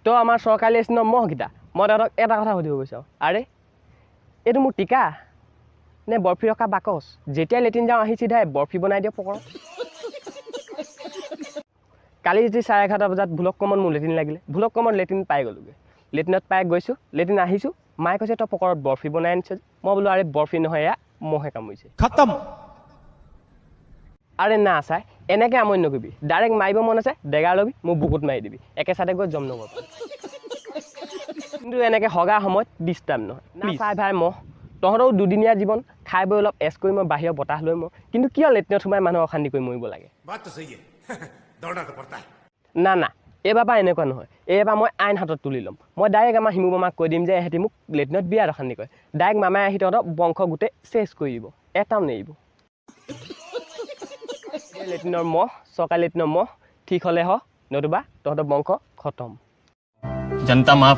তো আমাৰ চৰকাৰী লেট্ৰিনৰ মহকেইটা, মই তহঁতক এটা কথা সুধিব বিচাৰোঁ, আৰে এইটো মোৰ টিকা নে বৰফি ৰখা বাকচ? যেতিয়াই লেট্ৰিন যাওঁ আহি চিধাই বৰফি বনাই দিয়ক পকৰত। কালি যদি 11:30 বজাত ভুলক্ৰমত মোৰ লেট্ৰিন লাগিলে, ভুলক্ৰমত লেট্ৰিন পাই গ'লোগৈ। লেট্ৰিনত পাই গৈছোঁ, লেট্ৰিন আহিছোঁ, মায়ে কৈছে তই পকৰত বৰফি বনাই আনিছ। মই বোলো আৰে বৰফি নহয়, এয়া মহে কামুৰিছে। খতম। আৰে না চাই, এনেকৈ আমনি নকৰিবি, ডাইৰেক্ট মাৰিব মন আছে ডেগাৰ ল'বি, মোৰ বুকুত মাৰি দিবি, একে চাইডে গৈ জম নগৰ। কিন্তু এনেকৈ হগা সময়ত ডিষ্টাৰ্ব নহয় না চাই। ভাই মহ, তহঁতৰো দুদিনীয়া জীৱন, খাই বৈ অলপ এচ কৰি মই বাহিৰৰ বতাহ লৈ মই, কিন্তু কিয় লেট্ৰিনত সোমাই মানুহ অশান্তি কৰি মৰিব লাগে? बात तो सही है, दौड़ना तो पड़ता है। না না, এইবাৰ পৰা এনেকুৱা নহয়। এইবাৰ মই আইন হাতত তুলি ল'ম। মই ডাইৰেক্ট আমাৰ হিমু মামাক কৈ দিম যে এহেঁতি মোক লেট্ৰিনত বিৰাট অশান্তি কৰে। ডাইৰেক্ট মামাই আহি তহঁতৰ বংশ গোটেই চেচ কৰি দিব, এটাও নেৰিব। এই লেট্ৰিনৰ মহ, চৰকাৰী লেট্ৰিনৰ মহ, ঠিক হ'লে হ, নতুবা তহঁতৰ বংশ খতম। जनता माफ